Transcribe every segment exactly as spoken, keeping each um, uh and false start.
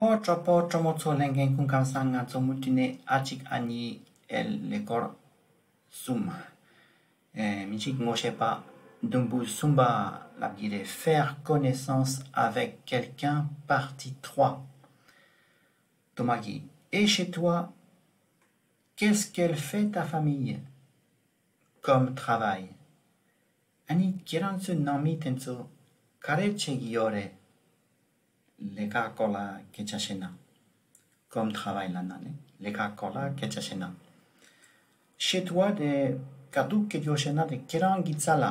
ཨོ་གྲོགས་པོ་གྲོགས་མོ་ཚོ། ལྷན་རྒྱས་སྐུ་ཁམས་བཟང་། ང་ཚོ་མུ་མཐུད་ནས་ཨ་གཅིག་ཨ་གཉིས་ཨེལ་ཀླད་ཀོར་གསུམ། ཨེ་མི་གཅིག་ངོ་ཤེས་པ་དུམ་བུ་གསུམ་པ་ལབ་ཀྱི་རེད། Faire connaissance avec quelqu'un, partie trois. དུ་མ་གི Et chez toi, qu'est-ce qu'elle fait ta famille comme travail? ཨ་ནི་ཁྱེད་རང་ཚོའི་ནང་མི་དེ་ཚོ་ག་རེ་བྱེད་ཀྱི་ཡོད་རེད། ལས་ཀ་སྐོར་ལ་སྐད་ཆ་བཤད་ན། Comme travail ལབ་ན་ནི་ལས་ཀ་སྐོར་ལ་སྐད་ཆ་བཤད་ན། Chez toi དེ་ག་དུས་སྐད་ཆ་བཤད་ན་དེ་ཁྱེད་རང་གི་རྩ་ལ།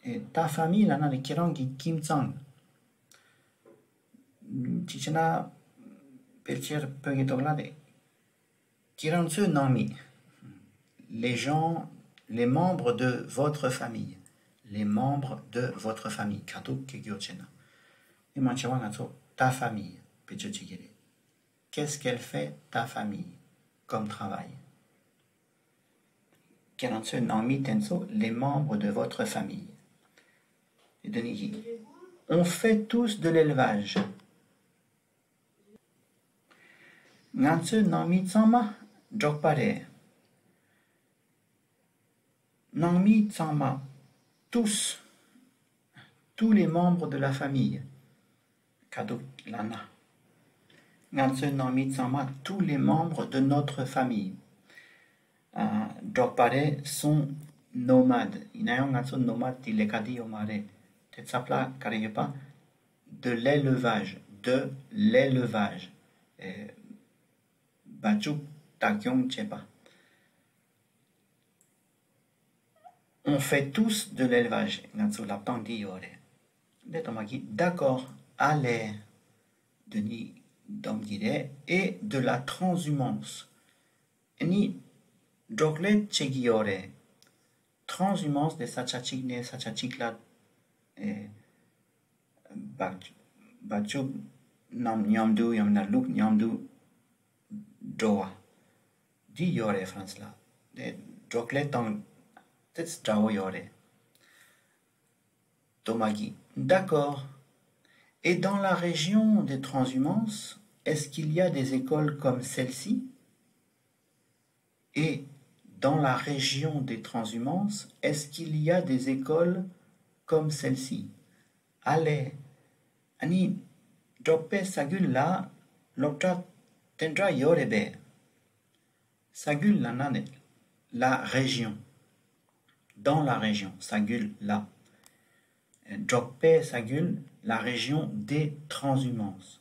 ཨེ་ta famille ལབ་ན་དེ་ཁྱེད་རང་གི་ཁྱིམ་ཚང་། ཅིག་བྱས་ན་ཕལ་ཆེར་བོད་ཀྱི་ཐོག་ལ་དེ། ཁྱེད་རང་ཚོའི་ནང་མི། Les gens, les membres de votre famille. Les membres de votre famille. ག་དུས་སྐད་ཆ་བཤད་ན། ཨེ་མང་ཆེ་བ་ང་ཚོ་ta famille བེད་སྤྱོད་བྱེད་ཀྱི་རེད། Qu'est-ce qu'elle fait ta famille comme travail? ཁྱེད་རང་ཚོའི་ནང་མི་དེ་ཚོ། Les membres de votre famille. དེ་ནས་ཡིན། On fait tous de l'élevage. ང་ཚོའི་ནང་མི་ཚང་མ་འབྲོག་པ་རེད། ནང་མི་ཚང་མ། Tous, tous les membres de la famille. ག་དུས་ལབ་ན། ང་ཚོའི་ནང་མི་ཚང་མ། Tous les membres de notre famille. ཨ། འབྲོག་པ་རེད། Sont nomades. ཡིན་ན་ཡང་ང་ཚོ་nomade དེ་ལས་ཀ་དེ་ཡོད་མ་རེད། དེ་ཚབ་ལ་ག་རེ་ཡོད་པ། De l'élevage. De l'élevage. ཨེ། བ་ཕྱུགས་བདག་སྐྱོང་བྱེད་པ། On fait tous de l'élevage. ང་ཚོ་ལབ་སྟངས་འདི་ཡོད་རེད། འདི་དང་མ་གི། D'accord, allez. འདི་ནི་སྡོམ་གྱི་རེད། Et de la transhumance. ཨ་ནི་འབྲོག་ལས་བྱེད་ཀྱི་ཡོད་རེད། Transhumance དེ་ས་ཆ་གཅིག་ནས་ས་ཆ་གཅིག་ལ། ཨེ། བ་བ་ཕྱུགས་རྣམས་མཉམ་དུ་ཡང་ན་ལུག་མཉམ་དུ་འགྲོ་བ། འདི་ཡོད་རེད་ཧྥ་རན་སི་ལ། དེ་འབྲོག་ལས་དང་དེ་འདྲ་བོ་ཡོད་རེད། དུ་མ་གི། D'accord. Et dans la région des transhumances, est-ce qu'il y a des écoles comme celle-ci? Et dans la région des transhumances, est-ce qu'il y a des écoles comme celle-ci? ཨ་ལས། ཨ་ནི་འབྲོག་པའི་ས་ཁུལ་ལ་སློབ་གྲྭ་དེ་འདྲ་ཡོད་རེད་པས། ས་ཁུལ་ལབ་ན་ནི། La région. Dans la région. ས་ཁུལ་ལ། འབྲོག་པའི་ས་ཁུལ། La région des transhumances.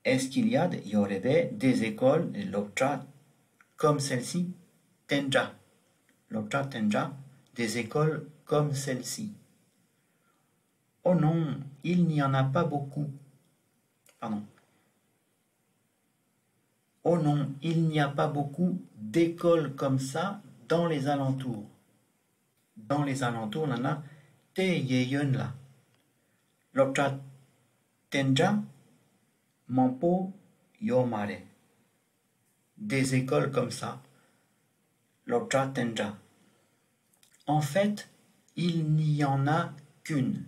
Est-ce qu'il y a དེ་ཡོད་རེད་པས། Des écoles དེ་སློབ་གྲྭ། Comme celle-ci དེ་འདྲ། སློབ་གྲྭ་དེ་འདྲ། Des écoles comme celle-ci. Oh non, il n'y en a pas beaucoup. Pardon. Oh non, il n'y a pas beaucoup d'écoles comme ça dans les alentours. Dans les alentours ལབ་ན་དེ་གཡས་གཡོན་ལ། སློབ་གྲྭ་དེ་འདྲ་མང་པོ་ཡོད་མ་རེད། Des écoles comme ça. སློབ་གྲྭ་དེ་འདྲ། En fait, il n'y en a qu'une.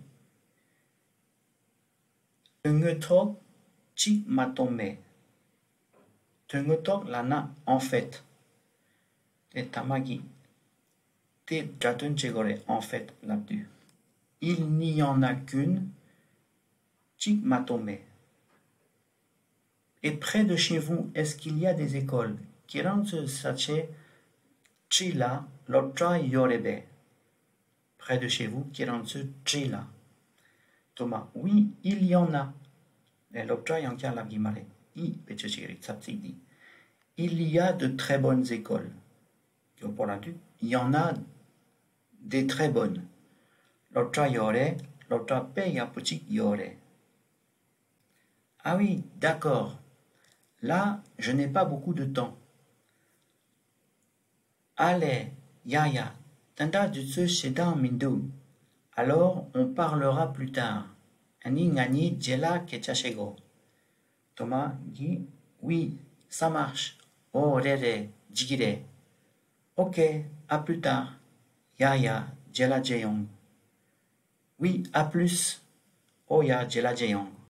དོན་དངོས་ཐོག་གཅིག་མ་གཏོགས་མེད། དོན་དངོས་ཐོག་ལབ་ན་en fait། དེ་ཐ་མ་གི་དེ་སྒྲ་དོན་བྱེད་དགོས་རེད། En fait ལབ་དུས། Il n'y en a qu'une. གཅིག་མ་གཏོགས་མེད། Et près de chez vous, est-ce qu'il y a des écoles? ཁྱེད་རང་ཚོའི་ས་ཆའི་འཁྲིས་ལ་སློབ་གྲྭ་ཡོད་རེད་པས། Près de chez vous. ཁྱེད་རང་ཚོའི་འཁྲིས་ལ། དུ་མ། Oui, il y en a. ཨེ། སློབ་གྲྭ་ཡང་བསྐྱར་ལབ་ཀྱི་མ་རེད། Il བེད་སྤྱོད་བྱེད་ཀྱི་རེད། ཚབ་ཚིག་འདི། Il y a de très bonnes écoles. ཡོད་པོ་ལབ་དུས། Il y en a de très bonnes. སློབ་གྲྭ་ཡོད་རེད། སློབ་གྲྭ་དཔེ་ཡག་པོ་ཅིག་ཡོད་རེད། Ah oui, d'accord. Là, je n'ai pas beaucoup de temps. ཨ་ལས། ཡ་ཡ། ད་ལྟ་དུས་ཚོད་ཞེ་དྲག་མི་འདུག Alors, on parlera plus tard. ཨ་ནི་ང་གཉིས་རྗེས་ལ་སྐད་ཆ་བཤད་དགོས། དུ་མ་གི། Oui, ça marche. ཨོ་རེད་རེད། འགྲིག་གི་རེད། Ok, à plus tard. ཡ་ཡ། རྗེས་ལ་མཇལ་ཡོང་། Oui, à plus. ཨོ་ཡ། རྗེས་ལ་མཇལ་ཡོང་།